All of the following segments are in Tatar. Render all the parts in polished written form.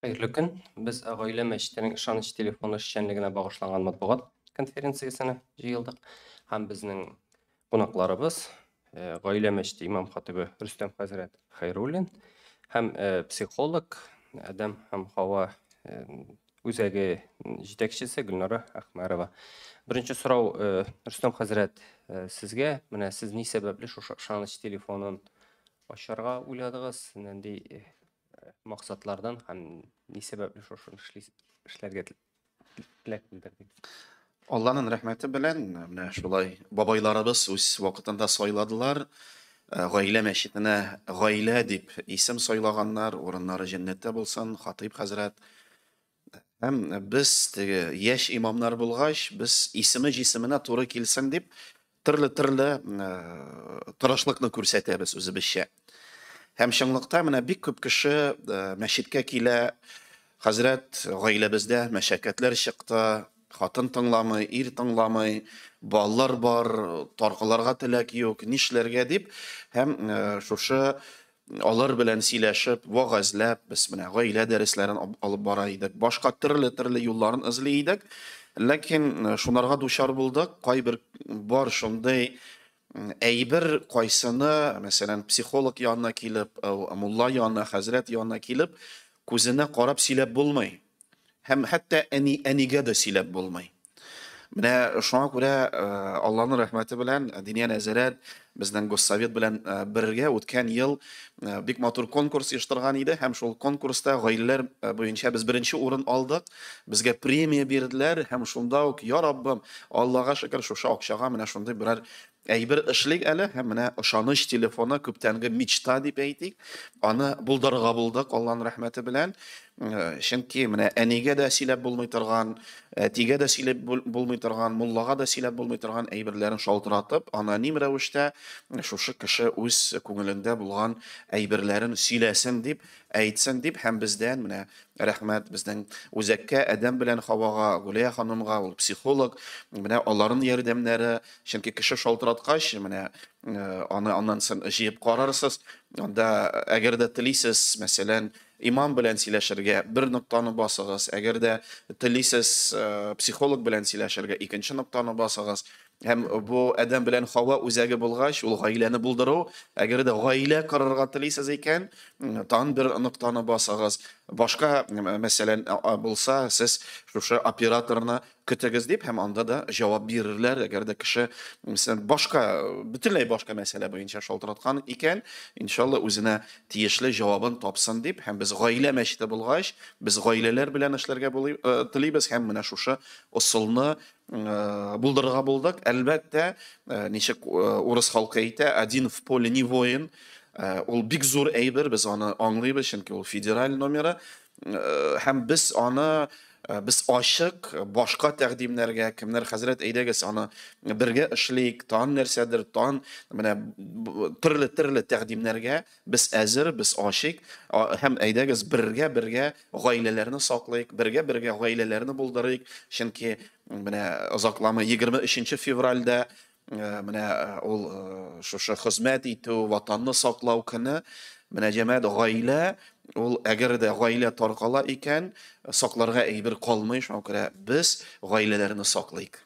Хәерле көн. Без Гаилә мәчетенең ышаныч телефоны эшчәнлегенә багышланган матбугат конференциясенә җыелдык. Һәм безнең кунакларыбыз Гаилә мәчете имам хатибы Рөстәм хәзрәт Хәйруллин һәм психолог Адәм һәм Хава үзәге җитәкчесе Гөлнара Әхмәрова. Беренче сорау, Рөстәм хәзрәт, сезгә. Менә сез ни сәбәпле шушы ышаныч телефонын ачарга уйладыгыз? Нинди максатлардан һәм ни сәбәпле шушыны эшләргә теләк белдердегез? Алланың рәхмәте белән менә шулай бабайларыбыз үз вакытында сайладылар. Гаилә мәчетенә гаилә дип исем сайлаганнар, урыннары җәннәттә булсын, Хатыйп хәзрәт. Һәм без теге яшь имамнар булгач, без исеме җисеменә туры килсен дип төрле-төрле тырышлыкны күрсәтәбез үзебезчә. Һәм чынлыкта менә бик күп кеше мәчеткә килә, хәзрәт, гаиләбездә мәшәкатьләр чыкты, хатын тыңламый, ир тыңламый, балалар бар, таркаларга теләк юк, нишләргә дип, һәм шушы алар белән сөйләшеп, вәгазьләп, без менә гаилә дәресләрен алып бара идек, башка төрле-төрле юлларын эзли идек. Ләкин шунарга дучар булдык, кайбер бар шундый әйбер, кайсыны, мәсәлән, психолог янына килеп, мулла янына, хәзрәт янына килеп, күзенә карап сөйләп булмый. Һәм хәтта әни әнигә дә сөйләп булмый. Менә шуңа күрә Алланың рәхмәте белән Диния нәзарәт безнең Госсовет белән бергә үткән ел бик матур конкурс оештырган иде һәм шул конкурста гаиләләр буенча без беренче урын алдык. Безгә премия бирделәр һәм шунда ук, я Раббым, Аллага шөкер, шушы акчага менә шундый берәр әйбер эшлик әле һәм менә ышаныч телефоны, күптәнге мечта дип әйтик, аны булдырырга булдык Алланың рәхмәте белән. Чөнки менә әнигә дә сөйләп булмый торган, әтигә дә сөйләп булмый торган, муллага да сөйләп булмый торган әйберләрен шалтыратып, аноним рәвештә шушы кеше үз күңелендә булган әйберләрен сөйләсен дип, әйтсен дип һәм бездән менә рәхмәт безнең үзәккә, Адәм белән Хавага, Гүлия ханымга, ул психолог, менә аларның ярдәмнәре, чөнки кеше шалтыраткач, менә аны аннан соң җыеп карарсыз, анда әгәр дә телисез, мәсәлән, имам белән сөйләшергә, бер ноктаны басыгыз, әгәр дә телисез, психолог белән сөйләшергә, икенче ноктаны басыгыз. Һәм бу Адәм белән Хава үзәге булгач, ул гаиләне булдыру, әгәр дә гаилә корырга телисез икән, тагын бер ноктаны басыгыз. Башка, мәсәлән, булса, сез шушы операторны көтегез дип, һәм анда да җавап бирерләр. Әгәр дә кеше, мәсәлән, башка, бөтенләй башка мәсьәлә буенча шалтыраткан икән, иншалла, үзенә тиешле җавабын тапсын дип, һәм без гаилә мәчете булгач, без гаиләләр белән эшләргә телибез һәм менә шушы ысулны булдырырга булдык. Әлбәттә, ничек урыс халкы әйтә, один в поле не воин. Ул бик зур әйбер, без аны аңлыйбыз, чөнки ул федераль номеры. Һәм без аны без ачык башка тәкъдимнәргә, кемнәр хәзрәт, әйдәгез аны бергә эшлик, тан нәрсәдер, тан менә төрле-төрле тәкъдимнәргә без әзер, без ачык һәм әйдәгез бергә-бергә гаиләләрне саклыйк, бергә-бергә гаиләләрне булдырыйк, чөнки менә озакламый 23 февральдә менә ул шушы хезмәт итү, ватанны саклау көне, менә җәмәгать гаилә, ул әгәр дә гаилә таркала икән, сакларга әйбер калмый, шуңа күрә без гаиләләрне саклыйк.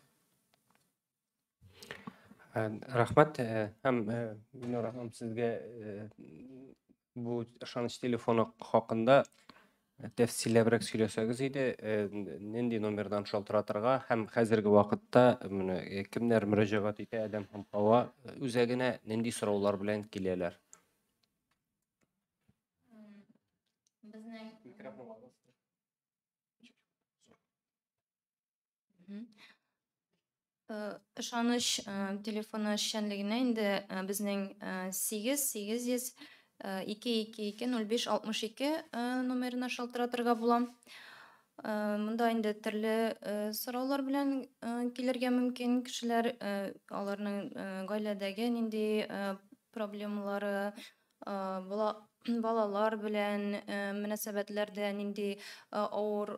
Рәхмәт. Һәм Гөлнара ханым, сезгә бу ышаныч телефоны хакында тәфсилләбрәк сөйләсәгез иде, нинди номердан шалтыратырга һәм хәзерге вакытта менә кемнәр мөрәҗәгать итә Адәм һәм Хава үзәгенә, нинди сораулар белән киләләр? Безнең Ышаныч телефоны эшчәнлегенә инде безнең 8 800 2 2 2 05 62 номерына шалтыратырга була. Монда инде төрле сораулар белән килергә мөмкин кешеләр, аларның гаиләдәге нинди проблемалары, балалар белән мөнәсәбәтләрдә нинди авыр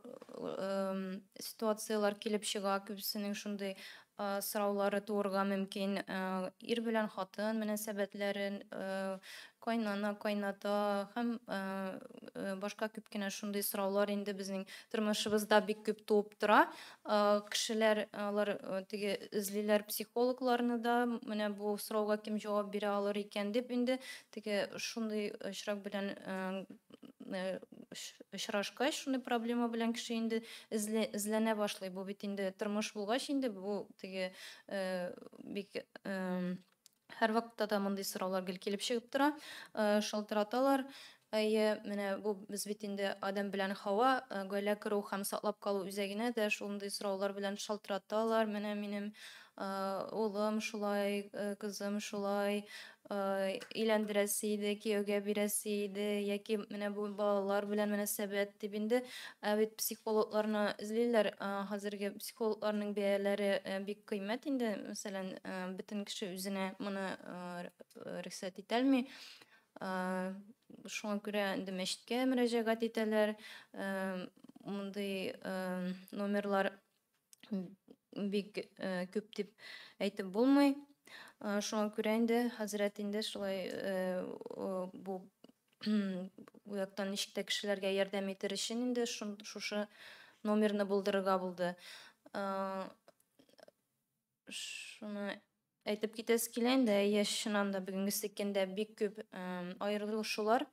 ситуацияләр килеп чыга, күбесенең шундый сораулары туырга мөмкин. Ир белән хатын мөнәсәбәтләрен, кайнана, кайната һәм башка күп кенә шундый сораулар инде безнең тормышыбызда бик күп туып тора. Кешеләр алар теге эзлиләр психологларны да, менә бу сорауга кем җавап бирә алыр икән дип инде теге шундый очрак белән очрашкач, шундый проблема белән кеше инде эзләнә башлый. Бу бит инде тормыш булгач инде бу теге бик һәрвакытта да мондый сораулар гел килеп чыгып тора. Шалтыраталар. Әйе, менә бу без бит инде Адәм белән Хава гаилә кору һәм саклап калу үзәгенә дә шундый сораулар белән шалтыраталар. Менә минем улым шулай, кызым шулай, өйләндерәсе иде, кияүгә бирәсе иде, яки менә бу балалар белән мөнәсәбәт дип инде. Ә бит психологларны эзлиләр. Хәзерге психологларның бәяләре бик кыйммәт инде. Мәсәлән, бөтен кеше үзенә моны рөхсәт итәлми. Шуңа күрә инде мәчеткә мөрәҗәгать итәләр. Мондый номерлар бик күп дип әйтеп булмый. Шуңа күрә инде хәзрәт инде шулай бу бу яктан ничек тә кешеләргә ярдәм итер өчен инде шушы номерны булдырырга булды. Шуны әйтеп китәсе килә инде, әйе, чыннан да бүгенгесе көндә бик күп аерылышулар.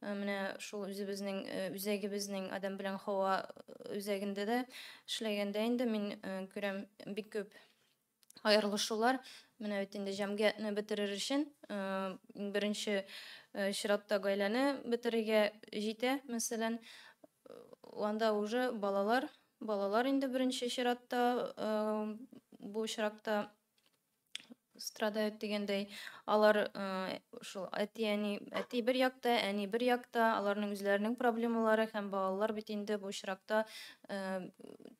Менә шул үзебезнең үзәгебезнең Адәм белән Хава үзәгендә дә эшләгәндә инде мин күрәм бик күп аерылышулар. Менә бит инде җәмгыятьне бетерер өчен иң беренче чиратта гаиләне бетерергә җитә, мәсәлән, анда уже балалар, балалар инде беренче чиратта бу очракта страдают дигәндәй, алар шул әти әни, әти бер якта, әни бер якта, аларның үзләренең проблемалары һәм балалар бит инде бу очракта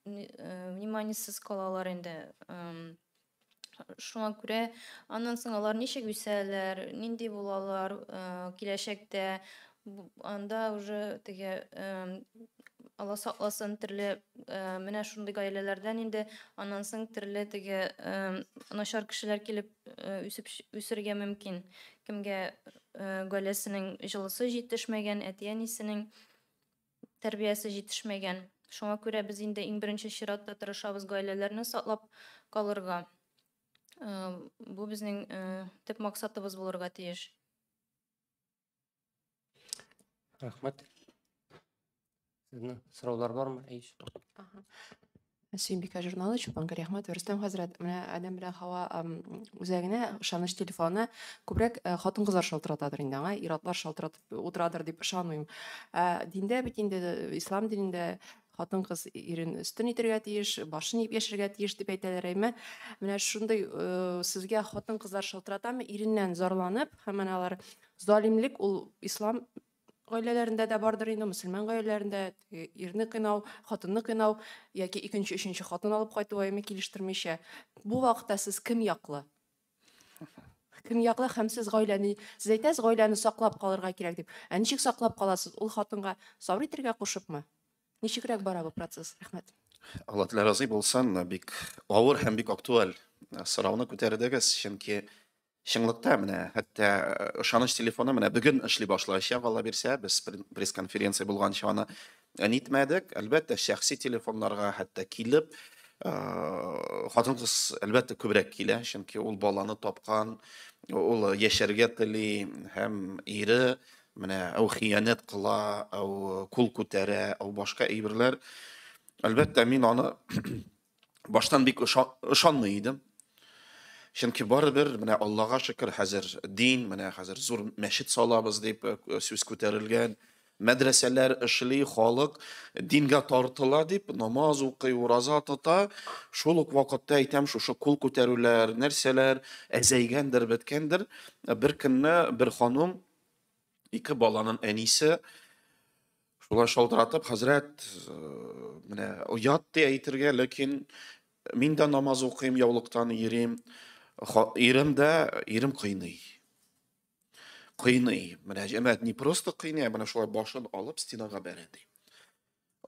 вниманиесез калалар инде. Шуңа күрә аннан соң алар ничек үсәләр, нинди булалар киләчәктә, анда уже теге Алла сакласын, төрле менә шундый гаиләләрдән инде аннан соң төрле теге начар кешеләр килеп үсеп үсергә мөмкин. Кемгә гаиләсенең җылысы җитешмәгән, әти-әнисенең тәрбиясе җитешмәгән. Шуңа күрә без инде иң беренче чиратта тырышабыз гаиләләрне саклап калырга. Бу безнең төп максатыбыз булырга тиеш. Рәхмәт. Сезнең сораулар бармы? Әйе. Сөембикә журналы, Чулпан Кариәхмәтова. Рөстәм хәзрәт, менә Адәм белән Хава үзәгенә ышаныч телефоны күбрәк хатын-кызлар шалтыратадыр инде аңа, ир-атлар шалтыратып утырадыр дип ышанмыйм. Ә диндә бит инде, ислам динендә хатын-кыз ирен өстен итәргә тиеш, башын иеп яшәргә тиеш дип әйтәләр, әйме? Менә шундый сезгә хатын-кызлар шалтыратамы, иреннән зарланып, һәм менә алар залимлек ул ислам гаиләләрендә дә бардыр инде, мөселман гаиләләрендә ирне кыйнау, хатынны кыйнау яки икенче, өченче хатын алып кайту әйме килештермичә. Бу вакытта сез кем яклы? Кем яклы һәм сез гаиләне, сез әйтәсез, гаиләне саклап калырга кирәк дип. Ә ничек саклап каласыз? Ул хатынга сабыр итәргә кушыпмы? Ничегрәк бара бу процесс? Рәхмәт. Алла Тәгалә разый булсын, бик авыр һәм бик актуаль сорауны күтәрдегез, чөнки чынлыкта менә хәтта ышаныч телефоны менә бүген эшли башлаячак, Алла бирсә, без пресс-конференция булганчы аны нитмәдек. Әлбәттә, шәхси телефоннарга хәтта килеп, хатын-кыз әлбәттә күбрәк килә, чөнки ул баланы тапкан, ул яшәргә тели һәм ире менә ау хыянәт кыла, ау кул күтәрә, ау башка әйберләр. Әлбәттә, мин аны баштан бик ышанмый идем. Чөнки барыбер менә Аллага шөкер, хәзер дин, менә хәзер зур мәчет салабыз дип сүз күтәрелгән, мәдрәсәләр эшли, халык дингә тартыла дип намаз укый, ураза тота. Шул ук вакытта әйтәм, шушы кул күтәрүләр, нәрсәләр әзәйгәндер, беткәндер. Бер көнне бер ханым, ике баланың әнисе, шулай шалтыратып, хәзрәт, менә оят ди әйтергә, ләкин мин дә намаз укыйм, яулыктан йөрим. Ирем дә, ирем кыйный. Кыйный. Менә җәмәгать не просто кыйный, ә менә шулай башын алып стенага бәрә ди.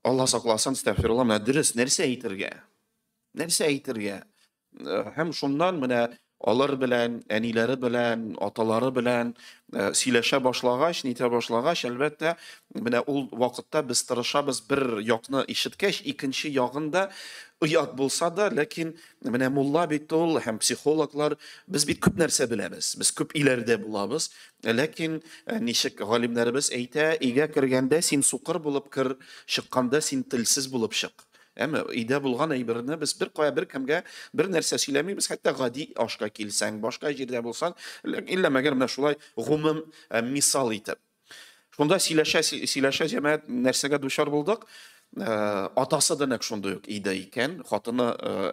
Алла сакласын, әстәгъфирулла, менә дөрес нәрсә әйтергә? Нәрсә әйтергә? Һәм шуннан менә алар белән, әниләре белән, аталары белән сөйләшә башлагач, нитә башлагач, әлбәттә, менә ул вакытта без тырышабыз бер якны ишеткәч, икенче ягын да оят булса да, ләкин менә мулла бит ул һәм психологлар, без бит күп нәрсә беләбез, без күп иләрдә булабыз, ләкин ничек галимнәребез әйтә, өйгә кергәндә син сукыр булып кер, чыкканда син телсез булып чык. Әмма өйдә булган әйберне без бер кая бер кемгә бер нәрсә сөйләмибез, хәтта гади ашка килсәң, башка җирдә булсаң, иллә мәгәр менә шулай гомум мисал итеп. Шунда сөйләшә сөйләшә җәмәгать нәрсәгә дучар булдык? Атасы да нәкъ шундый ук өйдә икән, хатыны,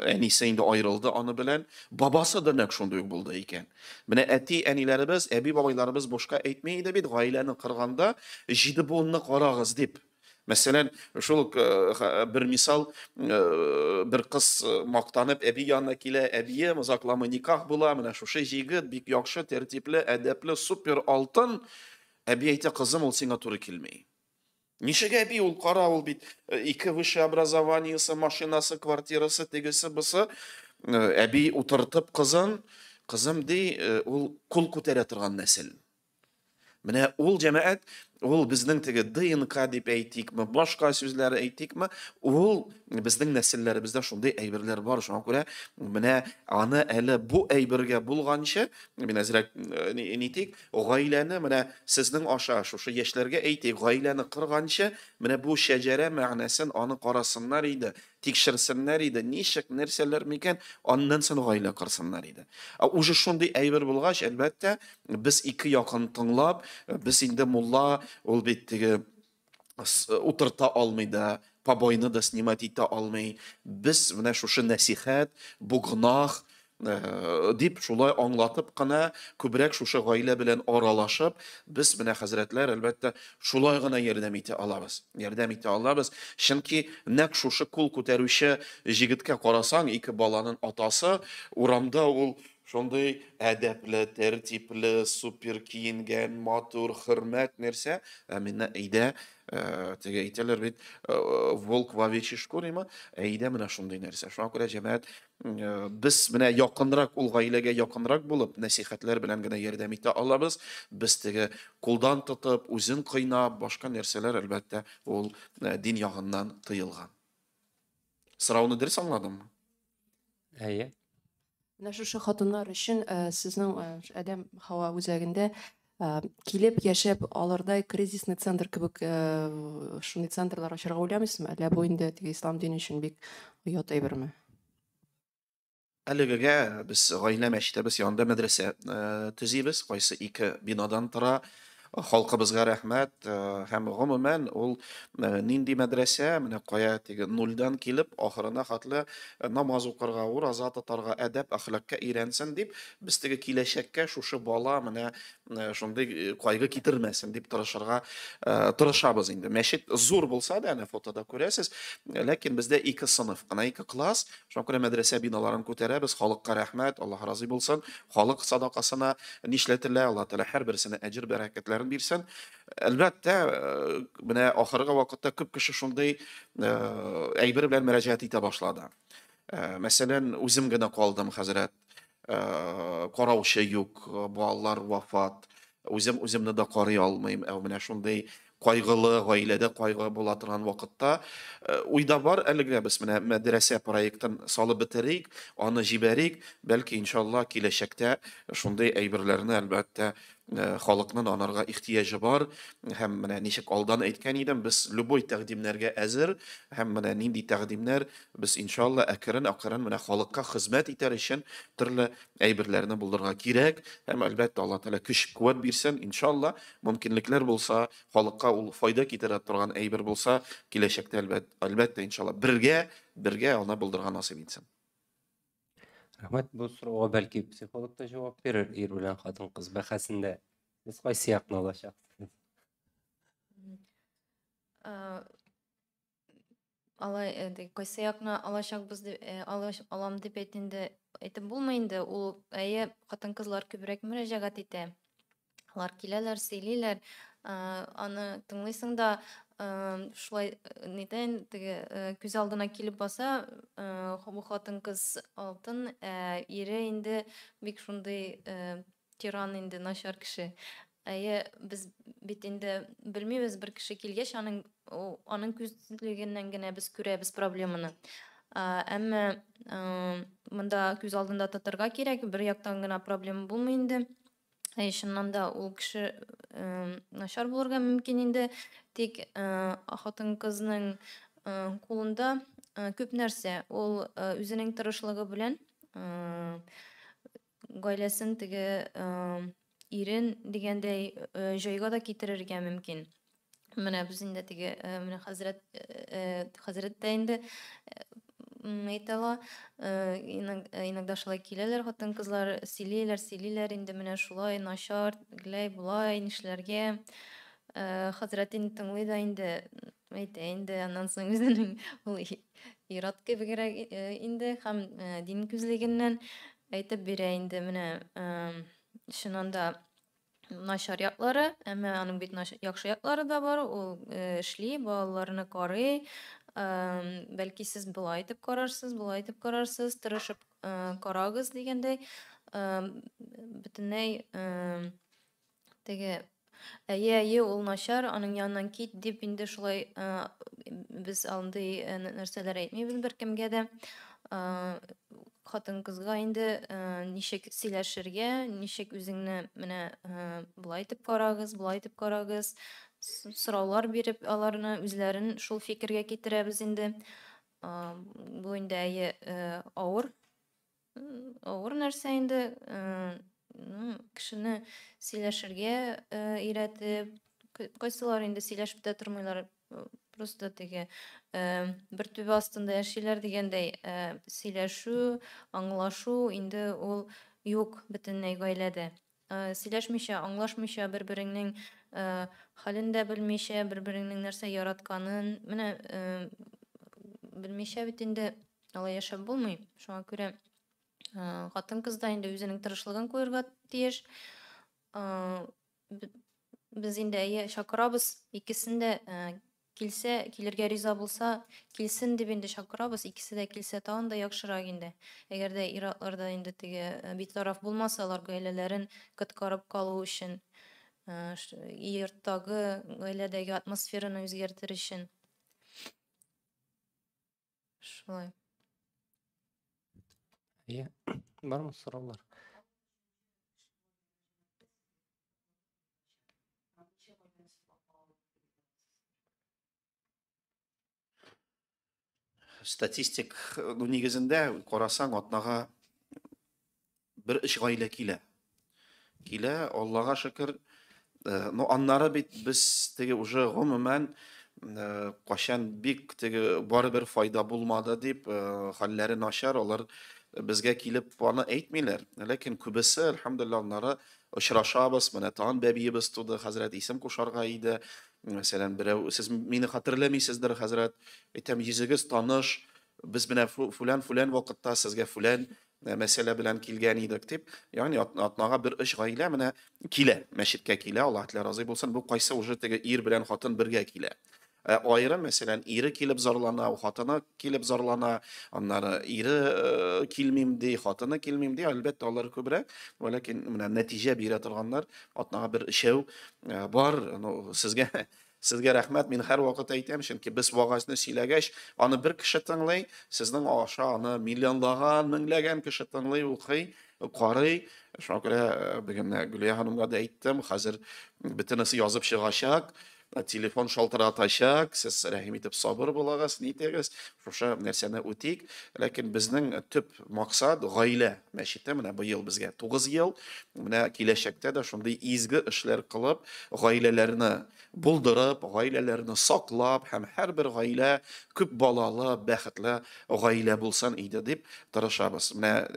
әнисе инде аерылды аны белән, бабасы да нәкъ шундый ук булды икән. Менә әти-әниләребез, әби-бабайларыбыз бушка әйтми иде бит, гаиләне корганда җиде буынны карагыз дип. Мәсәлән, шул ук бер мисал, бер кыз мактанып әби янына килә, әбием, озакламый никах була, менә шушы җегет бик яхшы, тәртипле, әдәпле, супер алтын. Әби әйтә, кызым, ул сиңа туры килми. Ничек әби, ул кара, ул бит ике высшее образованиесе, машинасы, квартирасы, тегесе, бусы. Әби утыртып кызын, кызым ди, ул кул күтәрә торган нәсел. Менә ул җәмәгать, ул безнең теге ДНК дип әйтикме, башка сүзләр әйтикме, ул безнең нәселләребездә шундый әйберләр бар. Шуңа күрә менә аны әле бу әйбергә булганчы, мин әзрәк нитик, гаиләне менә сезнең аша шушы яшьләргә әйтик, гаиләне корганчы, менә бу шәҗәрә мәгънәсен аны карасыннар иде. Тикшерсеннәр иде, ничек, нәрсәләр микән, аннан соң гаилә корсыннар иде. Ә уже шундый әйбер булгач, әлбәттә, без ике якын тыңлап, без инде мулла, ул бит теге утырта алмый да, побойны да снимать итә алмый. Без менә шушы нәсихәт, бу гөнаһ, дип шулай аңлатып кына, күбрәк шушы гаилә белән аралашып, без менә хәзрәтләр, әлбәттә, шулай гына ярдәм итә алабыз. Ярдәм итә алабыз. Чөнки нәкъ шушы кул күтәрүче җегеткә карасаң, ике баланың атасы, урамда ул шундый әдәпле, тәртипле, супер киенгән, матур, хөрмәт нәрсә. Ә менә өйдә, теге әйтәләр бит, волк в овечьей шкуре, ә өйдә менә шундый нәрсә. Шуңа күрә җәмәгать, без менә якынрак, ул гаиләгә якынрак булып, нәсихәтләр белән генә ярдәм итә алабыз. Без теге кулдан тотып, үзен кыйнап, башка нәрсәләр, әлбәттә, ул дин ягыннан тыелган. Сорауны дөрес аңладыммы? Әйе. Менә шушы хатыннар өчен сезнең Адәм Һава үзәгендә килеп яшәп алырдай кризисный центр кебек шундый центрлар ачарга уйламыйсызмы? Әллә бу инде теге ислам дине өчен бик оят әйберме? Әлегегә без гаилә мәчетебез янында мәдрәсә төзибез, кайсы ике бинадан тора. Халкыбызга рәхмәт, һәм гомумән ул нинди мәдрәсә, менә кая теге нульдан килеп ахырына хәтле намаз укырга, ураза тотарга, әдәп, әхлакка өйрәнсен дип, без теге киләчәккә шушы бала менә шундый кайгы китермәсен дип тырышырга тырышабыз инде. Мәчет зур булса да, әнә фотода күрәсез, ләкин бездә ике сыныф кына, ике класс. Шуңа күрә мәдрәсә биналарын күтәрәбез. Халыкка рәхмәт, Аллаһ разый булсын. Халык садакасына нишләтелә, Аллаһ Тәгалә һәрберсенә әҗер бәрәкәтләрен бирсен. Әлбәттә, менә ахыргы вакытта күп кеше шундый әйбер белән мөрәҗәгать итә башлады. Мәсәлән, үзем генә калдым, хәзрәт, караучы юк, балалар вафат, үзем үземне дә карый алмыйм. Ә менә шундый кайгылы гаиләдә кайгы була торган вакытта уйда бар, әлегә без менә мәдрәсә проектын салып бетерик, аны җибәрик, бәлки иншалла киләчәктә шундый әйберләрне әлбәттә халыкның анарга ихтыяҗы бар. Һәм менә ничек алдан әйткән идем, без любой тәкъдимнәргә әзер, һәм менә нинди тәкъдимнәр без иншалла әкрен-әкрен менә халыкка хезмәт итәр өчен төрле әйберләрне булдырырга кирәк. Һәм әлбәттә Алла Тәгалә көч куәт бирсен, иншалла мөмкинлекләр булса, халыкка ул файда китерә торган әйбер булса, киләчәктә әлбәттә иншалла бергә аны булдырырга насыйп итсен. Рәхмәт. Бу сорауга бәлки психолог та җавап бирер, ир белән хатын-кыз бәхәсендә сез кайсы якны алачаксыз? Алай, кайсы якны алачакбыз дип, алам дип әйтеп булмый инде. Ул әйе, хатын-кызлар күбрәк мөрәҗәгать итә. Алар киләләр, сөйлиләр, аны тыңлыйсың да, Шулай нидән теге күз алдына килеп баса, бу хатын-кыз алтын, ә ире инде бик шундый тиран инде, начар кеше. Әйе, без бит инде белмибез, бер кеше килгәч, аның күзлегеннән генә без күрәбез проблеманы. Әмма монда күз алдында тотарга кирәк, бер яктан гына проблема булмый инде. Әй, чыннан да ул кеше начар булырга мөмкин инде, тик хатын-кызның кулында күп нәрсә. Ул үзенең тырышлыгы белән гаиләсен теге ирен дигәндәй җайга да китерергә мөмкин. Менә без инде теге менә хәзрәт хәзрәт тә инде әйтә ала, иногда шулай киләләр хатын-кызлар, сөйлиләр, сөйлиләр инде менә шулай начар, тегеләй, болай, нишләргә. Хәзрәт инде тыңлый да инде, әйтә инде, аннан соң үзенең ул ир-ат кебегрәк инде һәм дин күзлегеннән әйтеп бирә инде, менә чыннан да начар яклары, әмма аның бит яхшы яклары да бар, ул эшли, балаларны карый, бәлки сез болай итеп карарсыз, болай итеп карарсыз, тырышып карагыз дигәндәй, бөтенләй теге әйе, әйе, ул начар, аның яныннан кит дип инде шулай без андый нәрсәләр әйтмибез беркемгә дә. Хатын-кызга инде ничек сөйләшергә, ничек үзеңне менә болай итеп карагыз, болай итеп карагыз, сораулар биреп аларны үзләрен шул фикергә китерәбез инде. Бу инде әйе авыр, авыр нәрсә инде, кешене сөйләшергә өйрәтеп, кайсылар инде сөйләшеп тә тормыйлар, просто теге бер түбә астында яшиләр дигәндәй, сөйләшү, аңлашу инде ул юк бөтенләй гаиләдә. Сөйләшмичә, аңлашмыйча, бер-береңнең хәлен дә белмичә, бер-береңнең нәрсә яратканын, менә белмичә бит инде алай яшәп булмый. Шуңа күрә хатын-кыз да инде үзенең тырышлыгын куярга тиеш. Без инде әйе чакырабыз, икесен дә килсә, килергә риза булса, килсен дип инде чакырабыз, икесе дә килсә тагын да яхшырак инде. Әгәр дә ир-атлар да инде теге битараф булмаса, алар гаиләләрен коткарып калу өчен, йорттагы, гаиләдәге атмосфераны үзгәртер өчен. Шулай. Әйе, бармы сораулар? Статистик, ну, нигезендә карасаң, атнага бер өч гаилә килә. Килә, Аллага шөкер. Ну, аннары бит без теге уже гомумән кайчан бик теге барыбер файда булмады дип, хәлләре начар, алар безгә килеп аны әйтмиләр. Ләкин күбесе, әлхәмдүлилләһ, аннары очрашабыз, менә тагын бәбиебез туды, хәзрәт исем кушарга иде. Мәсәлән, берәү, сез мине хәтерләмисездер, хәзрәт, әйтәм, йөзегез таныш, без менә фүлән-фүлән вакытта сезгә фүлән мәсьәлә белән килгән идек дип, ягъни атнага бер өч гаилә менә килә, мәчеткә килә, Аллаһ Тәгалә разый булсын, бу кайсы уже теге ир белән хатын бергә килә. Аерым, мәсәлән, ире килеп зарлана, хатыны килеп зарлана, аннары ире килмим ди, хатыны килмим ди, әлбәттә, алар күбрәк, ләкин менә нәтиҗә бирә торганнар атнага бер өчәү бар. Ну, сезгә рәхмәт, мин һәр вакыт әйтәм, чөнки без вагазны сөйләгәч, аны бер кеше тыңлый, сезнең аша аны миллионлаган, меңләгән кеше тыңлый, укый, карый. Шуңа күрә бүген менә Гөлия ханымга да әйттем, хәзер бөтенесе язып чыгачак, телефон шалтыратачак, сез рәхим итеп сабыр булыгыз, нитегез, шушы нәрсәне үтик. Ләкин безнең төп максат гаилә мәчете, менә быел безгә 9 ел, менә киләчәктә дә шундый изге эшләр кылып, гаиләләрне булдырып, гаиләләрне саклап һәм һәрбер гаилә күп балалы, бәхетле гаилә булсын иде дип тырышабыз. Менә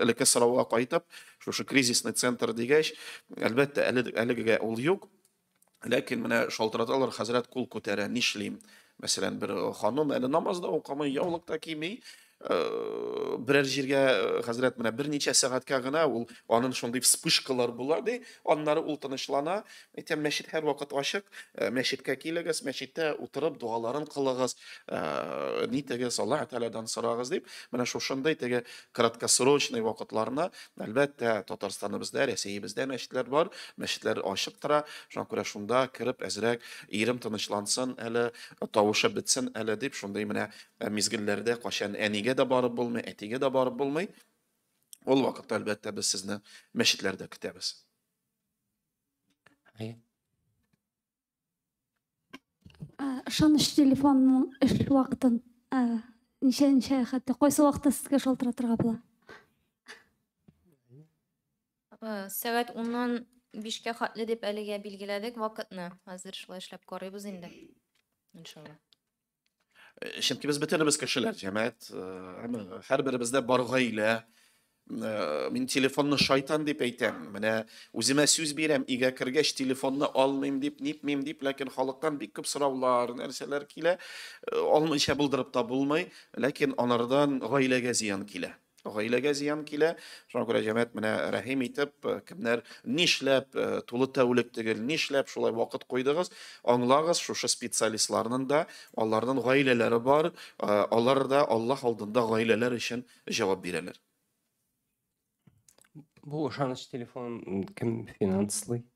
элекке сорауга кайтып, шушы кризисный центр дигәч, әлбәттә, әлегегә ул юк. Ләкин менә шалтыраталар, хәзрәт кул күтәрә, нишлим? Мәсәлән, бер ханым әле намаз да укымый, яулык та кими. Берәр җиргә, хәзрәт, менә берничә сәгатькә генә ул аның шундый вспышкалар була ди, аннары ул тынычлана. Әйтәм, мәчет һәрвакыт ачык, мәчеткә килегез, мәчеттә утырып догаларын кылыгыз, нитегез, Аллаһ Тәгаләдән сорагыз дип. Менә шушындый теге краткосрочный вакытларны, әлбәттә, Татарстаныбызда, Рәсәебездә мәчетләр бар, мәчетләр ачык тора. Шуңа күрә шунда кереп әзрәк ирем тынычлансын әле, тавышы бетсен әле дип, шундый менә мизгелләрдә кайчан әнигә дә барып булмый, әтигә дә барып булмый. Ул вакытта, әлбәттә, без сезне мәчетләрдә көтәбез. Ышаныч телефонының эш вакытын ничә-ничә, хәтта кайсы вакытта сезгә шалтыратырга була? Сәгать 10-нан 5-кә хәтле дип әлегә билгеләдек вакытны. Хәзер шулай эшләп карыйбыз инде. Иншалла. Чөнки без бөтенебез кешеләр, җәмәгать, һәрберебездә бар гаилә. Мин телефонны шайтан дип әйтәм. Менә үземә сүз бирәм, өйгә кергәч телефонны алмыйм дип, нитмим дип, ләкин халыктан бик күп сораулар, нәрсәләр килә. Алмыйча булдырып та булмый, ләкин анардан гаиләгә зыян килә. Гаиләгә зыян килә. Шуңа күрә, җәмәгать, менә рәхим итеп, кемнәр нишләп тулы тәүлек түгел, нишләп шулай вакыт куйдыгыз, аңлагыз, шушы специалистларның да, аларның гаиләләре бар, алар да Аллаһ алдында гаиләләр өчен җавап бирәләр. Бу ышаныч телефонын кем финанслый?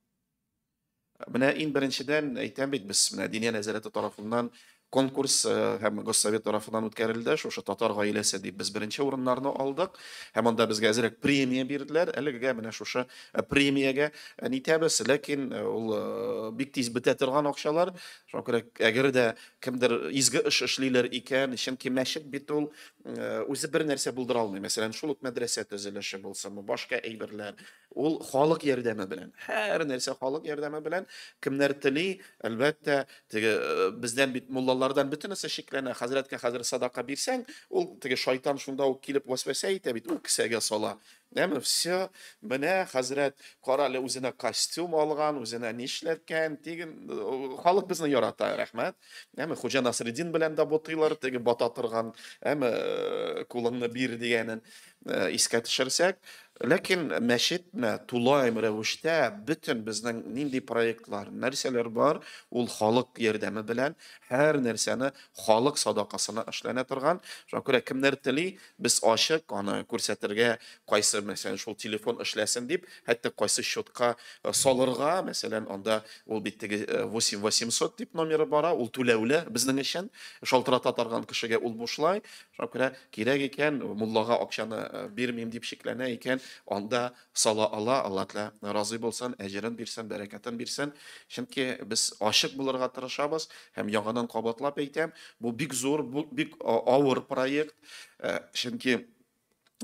Менә иң беренчедән әйтәм бит, без менә Диния нәзарәте тарафыннан конкурс һәм Госсовет тарафыннан үткәрелде. Шушы татар гаиләсе дип без беренче урыннарны алдык. Һәм анда безгә әзрәк премия бирделәр. Әлегә менә шушы премиягә нитәбез, ләкин ул бик тиз бетә торган акчалар. Шуңа күрә әгәр дә кемдер изге эш эшлиләр икән, чөнки мәчет бит ул үзе бер нәрсә булдыра алмый. Мәсәлән, шул ук мәдрәсә төзелеше булсынмы, башка әйберләр. Ул халык ярдәме белән. Һәр нәрсә халык ярдәме белән. Кемнәр тели, әлбәттә, теге бездән бит муллалардан бөтенесе шикләнә. Хәзрәткә хәзер садака бирсәң, ул теге шайтан шунда ук килеп вәсвәсә итә бит, ул кесәгә сала. Әмма все, менә хәзрәт кара әле үзенә костюм алган, үзенә нишләткән, диген, халык безне ярата, рәхмәт. Әмма Хуҗа Насретдин белән дә бутыйлар, теге бата торган, әмма кулыңны бир дигәнен искә төшерсәк. Ләкин мәчет менә тулаем рәвештә бөтен безнең нинди проектлар, нәрсәләр бар, ул халык ярдәме белән һәр нәрсәне халык садакасына эшләнә торган. Шуңа күрә кемнәр тели, без ачык аны күрсәтергә, кайсы, мәсәлән, шул телефон эшләсен дип, хәтта кайсы счетка салырга, мәсәлән, анда ул бит теге 8800 дип номеры бара, ул түләүле безнең өчен, шалтырата торган кешегә ул бушлай. Шуңа күрә кирәк икән, муллага акчаны бирмим дип шикләнә икән, анда сала ала, Алла Тәгалә разый булсын, әҗерен бирсен, бәрәкәтен бирсен. Чөнки без ачык булырга тырышабыз һәм яңадан кабатлап әйтәм, бу бик зур, бу бик авыр проект, чөнки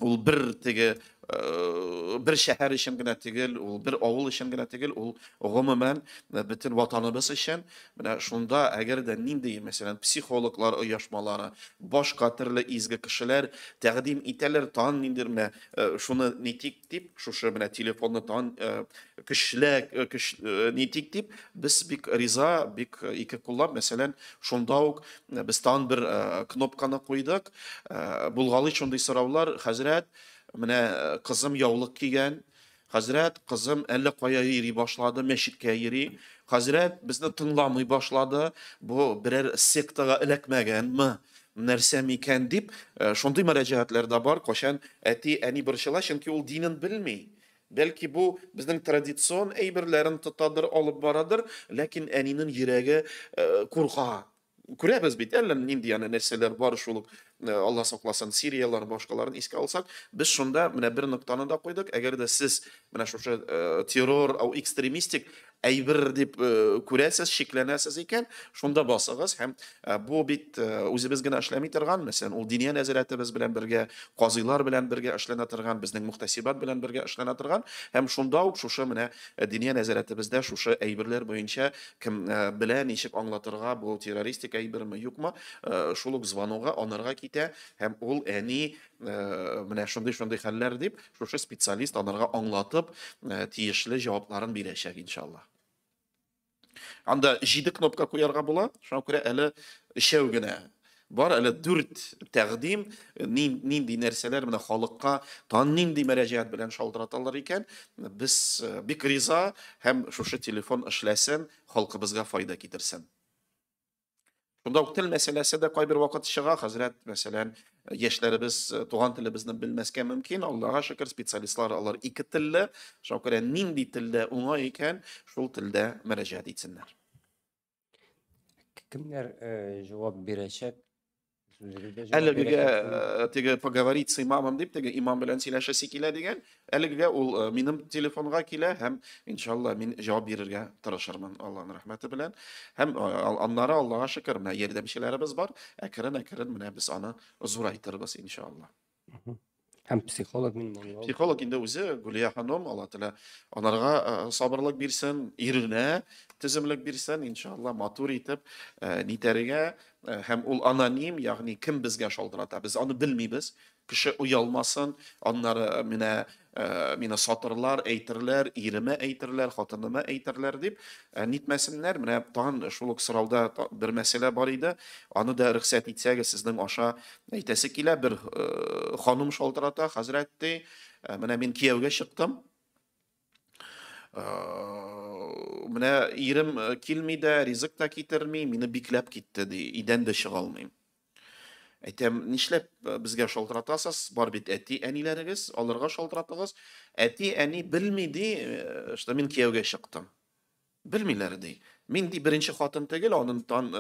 ул бер теге бер шәһәр өчен генә түгел, ул бер авыл өчен генә түгел, ул гомумән бөтен ватаныбыз өчен. Менә шунда әгәр дә нинди, мәсәлән, психологлар оешмалары, башка төрле изге кешеләр тәкъдим итәләр, тагын ниндидер менә шуны нитик дип, шушы менә телефонны тагын көчләк көч нитик дип, без бик риза, бик ике куллап, мәсәлән, шунда ук без тагын бер кнопканы куйдык. Булгалый шундый сораулар, хәзрәт, менә кызым яулык кигән, хәзрәт, кызым әллә кая йөри башлады, мәчеткә йөри, хәзрәт безне тыңламый башлады, бу берәр сектага эләкмәгәнме, нәрсә микән дип, шундый мөрәҗәгатьләр дә бар, кайчан әти, әни борчыла, чөнки ул динен белми. Бәлки бу безнең традицион әйберләрен тотадыр, алып барадыр, ләкин әнинең йөрәге курка. Күрәбез бит, әллә нинди яны нәрсәләр бар, шул ук Алла сакласын, Сирияләр, башкаларын искә алсак, без шунда менә бер ноктаны да куйдык. Әгәр дә сез менә шушы террор, ау экстремистик әйбер дип күрәсез, шикләнәсез икән, шунда басыгыз. Һәм бу бит үзебез генә эшләми торган, мәсәлән, ул Диния нәзарәтебез белән бергә, казыйлар белән бергә эшләнә торган, безнең мөхтәсибат белән бергә эшләнә торган. Һәм шунда ук шушы менә Диния нәзарәтебездә шушы әйберләр буенча кем белә, ничек аңлатырга, бу террористик әйберме, юкмы, шул ук звонога анарга китә, һәм ул әни менә шундый-шундый хәлләр дип, шушы специалист анарга аңлатып, тиешле җавапларын бирәчәк, иншалла. Анда 7 кнопка куярга була, шуңа күрә әле өчәү генә. Бар әле 4 тәкъдим, нинди нәрсәләр менә халыкка тан нинди мөрәҗәгать белән шалтыраталар икән, без бик риза һәм шушы телефон эшләсен, халкыбызга файда китерсен. Шунда ук тел мәсьәләсе дә кайбер вакыт чыга, хәзрәт, мәсәлән, яшьләребез туган телебезне белмәскә мөмкин, Аллага шөкер, специалистлар алар ике телле, шуңа күрә нинди телдә уңай икән, шул телдә мөрәҗәгать итсеннәр. Кемнәр җавап бирәчәк? Әлегегә теге поговорить с имамом дип, теге имам белән сөйләшәсе килә дигән, әлегегә ул минем телефонга килә һәм иншалла мин җавап бирергә тырышырмын Аллаһның рәхмәте белән. Һәм аннары Аллаһка шөкер, менә ярдәмчеләребез бар, әкрен-әкрен менә без аны зурайтырбыз иншалла. Һәм психолог мин аңлау. Психолог инде үзе Гүлия ханым, Алла Тәгалә анарга сабырлык бирсен, иренә түземлек бирсен, иншалла матур итеп нитәргә, һәм ул аноним, ягъни кем безгә шалтырата, без аны белмибез. Кеше оялмасын, аннары менә мине сатырлар, әйтерләр, иремә әйтерләр, хатыныма әйтерләр дип нитмәсеннәр. Менә тагын шул ук сорауда бер мәсьәлә бар иде. Аны да рөхсәт итсәгез, сезнең аша әйтәсе килә. Бер ханым шалтырата, хәзрәт ди, менә мин кияүгә чыктым. Менә ирем килми дә, ризык та китерми, мине бикләп китте ди, өйдән дә чыга алмыйм. Әйтәм, нишләп безгә шалтыратасыз? Бар бит әти-әниләрегез, аларга шалтыратыгыз. Әти-әни белми ди, что мин кияүгә чыктым. Белмиләр ди. Мин ди беренче хатын түгел, аның тан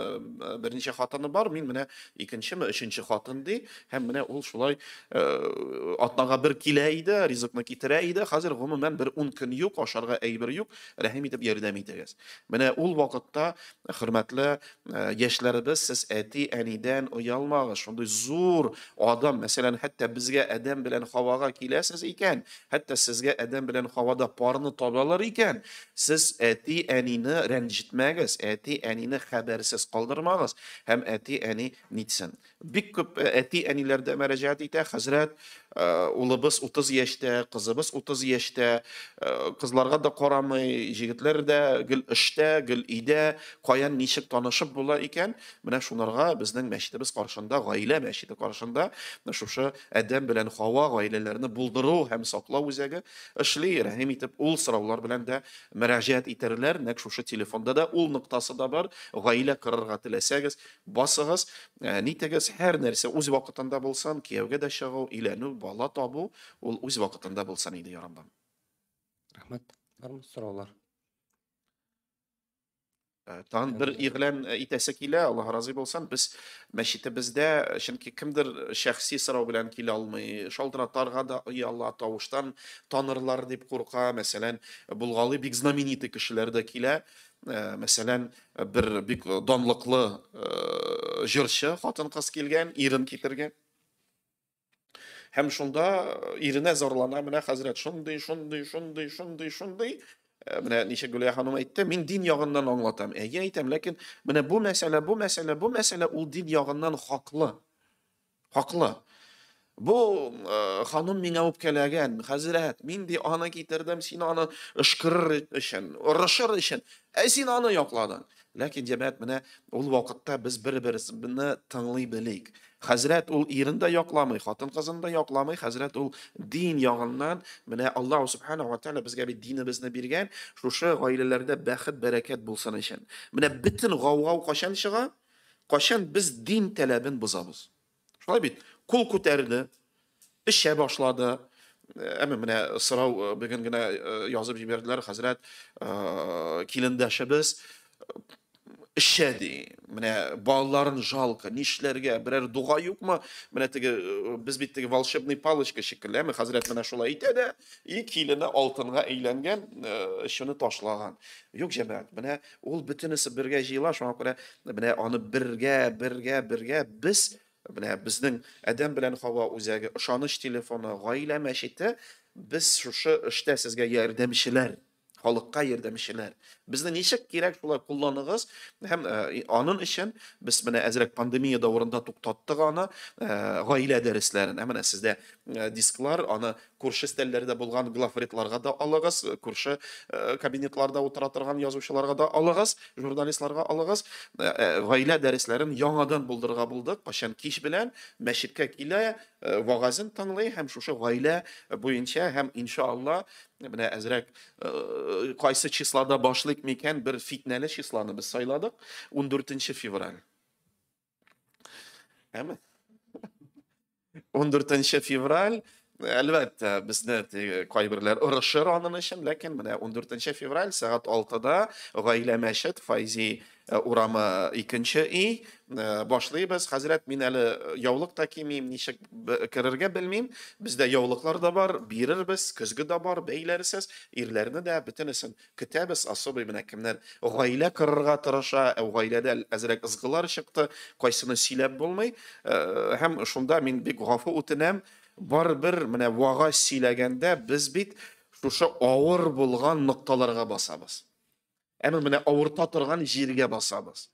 берничә хатыны бар, мин менә икенчеме, өченче хатын ди. Һәм менә ул шулай атнага бер килә иде, ризыкны китерә иде. Хәзер гомумән бер 10 көн юк, ашарга әйбер юк, рәхим итеп ярдәм итегез. Менә ул вакытта, хөрмәтле яшьләребез, сез әти-әнидән оялмагыз. Шундый зур адам, мәсәлән, хәтта безгә Адәм белән Хавага киләсез икән, хәтта сезгә Адәм белән Хавада парны табалар икән, сез әти-әнине рәнҗетмәгез, әти-әнине хәбәрсез калдырмагыз һәм әти-әни нитсен. Бик күп әти-әниләр дә мөрәҗәгать итә, хәзрәт, улыбыз 30 яшьтә, кызыбыз 30 яшьтә, кызларга да карамый, җегетләр дә гел эштә, гел өйдә, каян ничек танышып була икән? Менә шунарга безнең мәчетебез каршында, гаилә мәчете каршында шушы Адәм белән Хава гаиләләрне булдыру һәм саклау үзәге эшли. Рәхим итеп ул сораулар белән дә мөрәҗәгать итәрләр. Нәкъ шушы телефонда да ул ноктасы да бар. Гаилә корырга теләсәгез, басыгыз, нитегез, һәр нәрсә үз вакытында булсын, кияүгә дә чыгу, өйләнү, бала табу, ул үз вакытында булсын иде, я Раббым. Рәхмәт. Бармы сораулар? Тагын бер игълан итәсе килә, Аллаһ разый булсын. Без мәчетебездә, чөнки кемдер шәхси сорау белән килә алмый, шалтыратарга да ояла, тавыштан танырлар дип курка. Мәсәлән, булгалый бик знаменитый кешеләр дә килә. Мәсәлән, бер бик данлыклы җырчы хатын-кыз килгән, ирен китергән. Һәм шунда иренә зарлана, менә хәзрәт шундый, шундый, шундый, шундый, шундый. Менә ничек Гөлия ханым әйтте, мин дин ягыннан аңлатам. Әйе, әйтәм, ләкин менә бу мәсьәлә, бу мәсьәлә, бу мәсьәлә ул дин ягыннан хаклы. Хаклы. Бу ханым миңа үпкәләгән, хәзрәт, мин ди аны китердем, син аны ышкырыр өчен, орышыр өчен, ә син аны якладың. Ләкин җәмәгать, менә ул вакытта без бер-беребезне тыңлый белик. Хәзрәт ул ирен дә якламый, хатын-кызын да якламый, хәзрәт ул дин ягыннан, менә Аллаһу субханаһу ва тааля безгә бит динебезне биргән, шушы гаиләләрдә бәхет, бәрәкәт булсын өчен. Менә бөтен гаугау кайчан чыга? Кайчан без дин таләбен бозабыз? Шулай бит, кул күтәрде, эчә башлады. Әмма менә сорау бүген генә язып җибәрделәр, хәзрәт, килендәшебез эчә ди. Менә балаларын жалко, нишләргә, берәр дога юкмы? Менә теге без бит теге волшебный палочка шикелле, әмма хәзрәт менә шулай әйтә дә, и килене алтынга әйләнгән, эчүне ташлаган. Юк, җәмәгать, менә ул бөтенесе бергә җыела, шуңа күрә менә аны бергә, бергә, бергә без менә безнең Адәм белән Хава үзәге, ышаныч телефоны, гаилә мәчете, без шушы эштә сезгә ярдәмчеләр, халыкка ярдәмчеләр. Безне ничек кирәк шулай кулланыгыз һәм анын өчен без менә әзрәк пандемия дәверендә туктаттык аны, гаилә дәресләрен. Ә менә сездә дисклар, аны Күрше стәлләрдә булган главредларга да алыгыз, күрше кабинетларда утыра торган язучыларга да алыгыз, журналистларга алыгыз. Гаилә дәресләрен яңадан булдырырга булдык. Кайчан кич белән мәчеткә килә, вагазын тыңлый һәм шушы гаилә буенча һәм иншалла менә әзрәк кайсы числода башлыйк микән, бер фитнәле числоны без сайладык. 14 февраль. Әме? 14 февраль, әлбәттә, безне кайберләр ырышыр аның өчен, ләкин менә 14 февраль сәгать 6-да Гаилә мәчет Файзи урамы 2 өй башлыйбыз. Хәзрәт, мин әле яулык та кимим, ничек керергә белмим. Бездә яулыклар да бар, бирербез, көзге дә бар, бәйләрсез, ирләрне дә бөтенесен көтәбез, особый менә кемнәр гаилә корырга тырыша, ә гаиләдә әзрәк ызгылар чыкты, кайсыны сөйләп булмый. Һәм шунда мин бик гафу үтенәм, барыбер менә вагаз сөйләгәндә без бит шушы авыр булган нокталарга басабыз. Әмма менә авырта торган җиргә басабыз.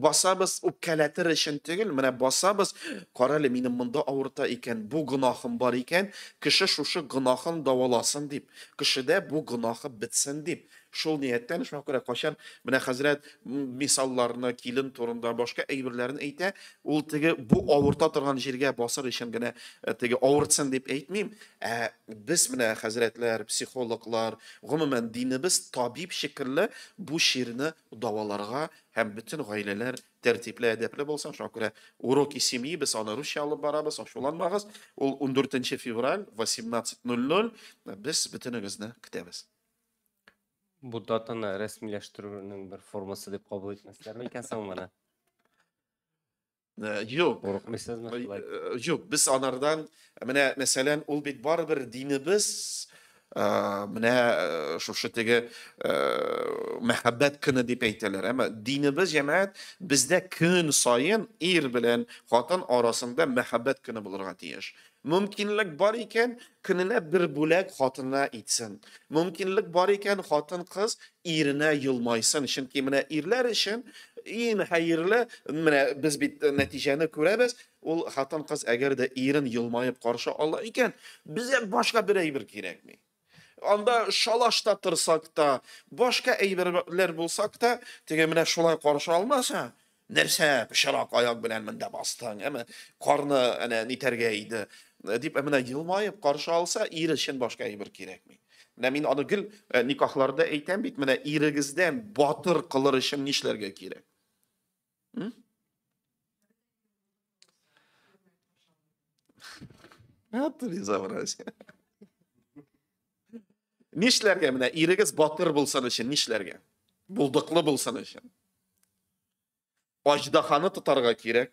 Басабыз үпкәләтер өчен түгел, менә басабыз, карале, минем монда авырта икән, бу гөнаһым бар икән, кеше шушы гөнаһын дәваласын дип, кешедә бу гөнаһы бетсен дип. Шул нияттән, шуңа күрә кайчан менә хәзрәт мисалларны, килен турында башка әйберләрен әйтә, ул теге бу авырта торган җиргә басыр өчен генә теге авыртсын дип әйтмим, ә без менә хәзрәтләр, психологлар, гомумән динебез табиб шикелле бу чирне дәваларга һәм бөтен гаиләләр тәртипле, әдәпле булсын. Шуңа күрә уроки семьи без аны русча алып барабыз, ачуланмагыз. Ул 14 февраль 18:00 без бөтенегезне көтәбез. Бу датаны рәсмиләштерүнең бер формасы дип кабул итмәсләрме икән соң моны? Юк. Курыкмыйсызмы шулай? Юк, без анардан, менә мәсәлән, ул бит барыбер динебез менә шушы теге мәхәббәт көне дип әйтәләр. Әмма динебез, җәмәгать, бездә көн саен ир белән хатын арасында мәхәббәт көне булырга тиеш. Мөмкинлек бар икән, көненә бер бүләк хатынына итсен. Мөмкинлек бар икән, хатын-кыз иренә елмайсын. Чөнки менә ирләр өчен иң хәерле, менә без бит нәтиҗәне күрәбез, ул хатын-кыз әгәр дә ирен елмаеп каршы ала икән, безгә башка бер әйбер кирәкми. Анда шалашта торсак та, башка әйберләр булсак та, теге менә шулай каршы алмаса, нәрсә пычрак аяк белән монда бастың, әмма карны әнә нитәргә иде дип, менә елмаеп каршы алса, ир өчен башка әйбер кирәкми. Менә мин аны гел никахларда әйтәм бит, менә ирегездән батыр кылыр өчен нишләргә кирәк? Вот безобразие. Нишләргә менә ирегез батыр булсын өчен нишләргә? Булдыклы булсын өчен. Аждаханы тотарга кирәк,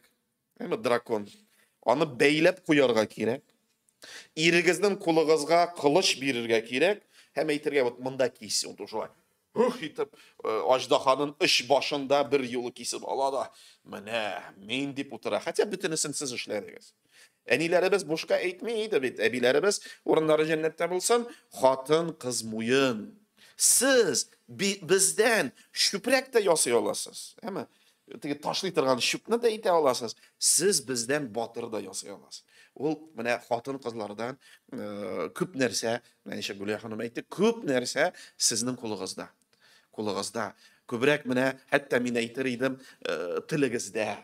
әмма дракон. Аны бәйләп куярга кирәк. Ирегезнең кулыгызга кылыч бирергә кирәк һәм әйтергә, вот монда кис, ул шулай. Ух итеп, аждаханың өч башында бер юлы кисеп ала да, менә мин дип утыра. Хотя бөтенесен сез эшләдегез. Әниләребез бушка әйтми иде бит, әбиләребез урыннары җәннәттә булсын, хатын кыз муен. Сез бездән чүпрәк тә ясый аласыз. Әмма теге ташлый торган чүпне дә итә аласыз. Сез бездән батыр да ясый аласыз. Ул менә хатын-кызлардан күп нәрсә, менә ничек Гөлия ханым әйтте, күп нәрсә сезнең кулыгызда. Кулыгызда. Күбрәк менә, хәтта мин әйтер идем, телегездә.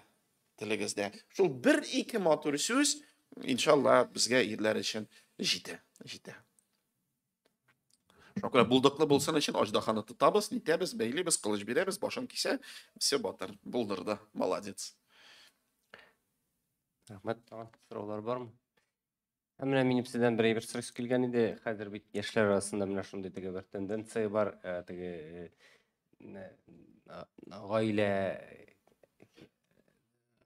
Телегездә. Шул бер-ике матур сүз, иншалла, безгә ирләр өчен җитә, җитә. Шуңа күрә булдыклы булсын өчен аждаханы тотабыз, нитәбез, бәйлибез, кылыч бирәбез, башын кисә, все, батыр, булдырды, молодец. Рәхмәт, тагын сораулар бармы? Ә менә минем сездән бер әйбер сорыйсы килгән иде. Хәзер бит яшьләр арасында менә шундый теге бер тенденция бар, теге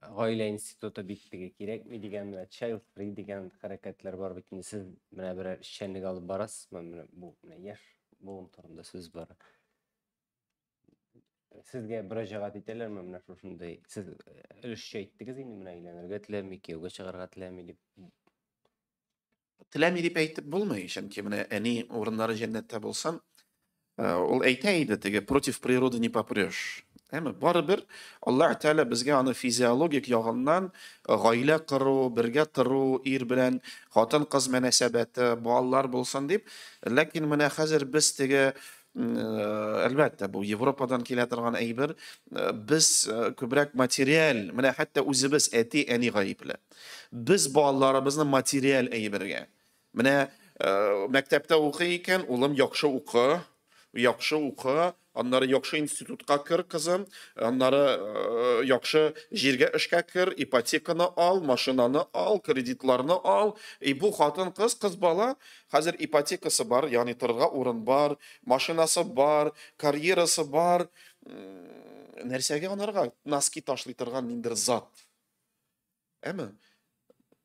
гаилә институты бик теге кирәкми дигән, менә child free дигән хәрәкәтләр бар бит инде. Сез менә берәр эшчәнлек алып барасызмы? Менә бу менә яшь буын турында сүз бара. Сезгә мөрәҗәгать итәләрме менә шушындый? Сез өлешчә әйттегез инде, менә өйләнергә теләми, кияүгә чыгарга теләми дип. Теләми дип әйтеп булмый, чөнки менә әни урыннары җәннәттә булсын, ул әйтә иде, теге против природы не попрешь. Әмма барыбер Аллаһ Тәгалә безгә аны физиологик ягыннан гаилә кору, бергә тору, ир белән хатын-кыз мөнәсәбәте, балалар булсын дип. Ләкин менә хәзер без теге, әлбәттә, бу Европадан килә торган әйбер, без күбрәк материаль, менә хәтта үзебез әти-әни гаепле. Без балаларыбызны материаль әйбергә. Менә мәктәптә укый икән, улым, яхшы укы, яхшы укы, аннары яхшы институтка кер, кызым, аннары яхшы җиргә эшкә кер, ипотеканы ал, машинаны ал, кредитларны ал. И бу хатын-кыз, кыз бала, хәзер ипотекасы бар, ягъни торырга урын бар, машинасы бар, карьерасы бар. Нәрсәгә анарга носки ташлый торган ниндидер зат? Әме?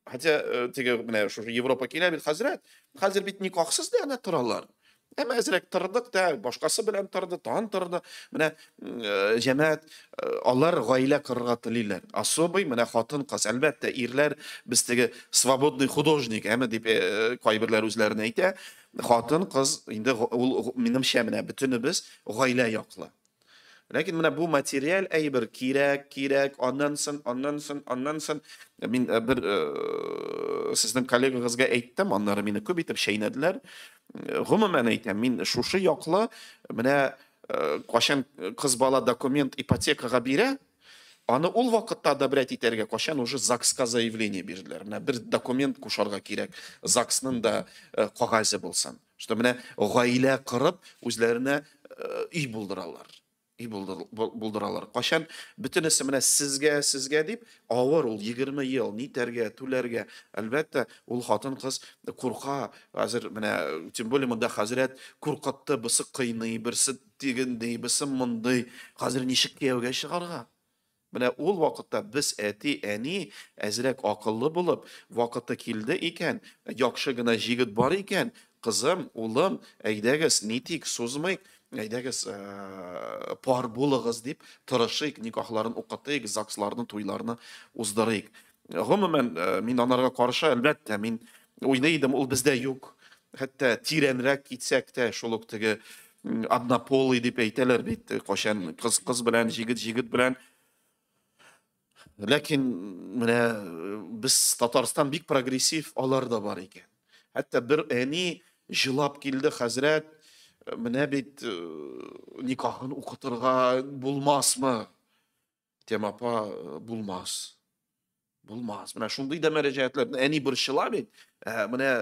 Хотя теге менә шушы Европа килә бит, хәзрәт. Хәзер бит никахсыз да әнә торалар. Әмма әзрәк тордык та, башкасы белән торды, тагын торды. Менә җәмәгать, алар гаилә корырга телиләр. Особый менә хатын-кыз, әлбәттә, ирләр без теге свободный художник, әме дип кайберләр үзләренә әйтә. Хатын-кыз инде ул, минемчә, менә бөтенебез гаилә яклы. Ләкин менә бу материаль әйбер кирәк, кирәк, аннан соң, аннан соң, аннан соң. Мин бер сезнең коллегагызга әйттем, аннары мине күп итеп чәйнәделәр. Гомумән әйтәм, мин шушы яклы, менә кайчан кыз бала документ ипотекага бирә, аны ул вакытта одобрять итәргә, кайчан уже ЗАГСка заявление бирделәр. Менә бер документ кушарга кирәк, ЗАГСның да кәгазе булсын. Что менә гаилә корып, үзләренә өй булдыралар. Өй булдыралар. Кайчан бөтенесе менә сезгә, сезгә дип, авыр ул 20 ел, нитәргә, түләргә. Әлбәттә, ул хатын-кыз курка. Хәзер менә, тем более монда хәзрәт куркытты, берсе кыйный, берсе тегенди, берсе мондый. Хәзер ничек кияүгә чыгарга? Менә ул вакытта без әти, әни әзрәк акыллы булып, вакыты килде икән, яхшы гына җигет бар икән, кызым, улым, әйдәгез, нитик, сузмыйк, әйдәгез, пар булыгыз дип тырышыйк, никахларын укытыйк, ЗАГСларны, туйларны уздырыйк. Гомумән, мин анарга каршы, әлбәттә, мин уйлый идем, ул бездә юк. Хәтта тирәнрәк китсәк тә, шул ук теге однополый дип әйтәләр бит, кайчан кыз кыз белән, җигет җигет белән. Ләкин менә без Татарстан бик прогрессив, алар да бар икән. Хәтта бер әни җылап килде, хәзрәт, менә бит никахын укытырга булмасмы? Тем апа, булмас. Булмас. Менә шундый да мөрәҗәгатьләр. Әни борчыла бит. Менә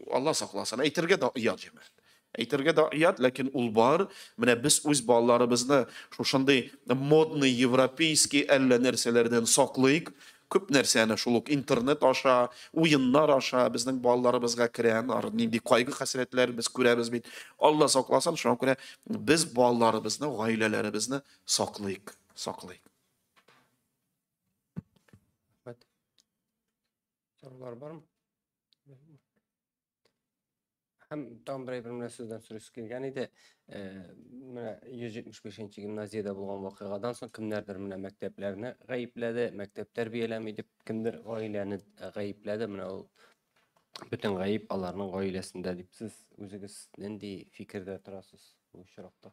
Алла сакласын. Әйтергә дә оят, җәмәгать. Әйтергә дә оят, ләкин ул бар. Менә без үз балаларыбызны шушындый модный европейский әллә нәрсәләрдән саклыйк. Күп нәрсәне шул ук интернет аша, уеннар аша безнең балаларыбызга керә. Ар нинди кайгы хәсрәтләр без күрәбез бит. Алла сакласын, шуңа күрә без балаларыбызны, гаиләләребезне саклыйк, саклыйк. Рәхмәт. Сораулар бармы? Һәм тагын бер әйбер менә сездән сорыйсы килгән иде. Менә 175 гимназиядә булган вакыйгадан соң кемнәрдер менә мәктәпләрне гаепләде, мәктәп тәрбияләми дип, кемдер гаиләне гаепләде. Менә ул бөтен гаеп аларның гаиләсендә дип, сез үзегез нинди фикердә торасыз бу очракта?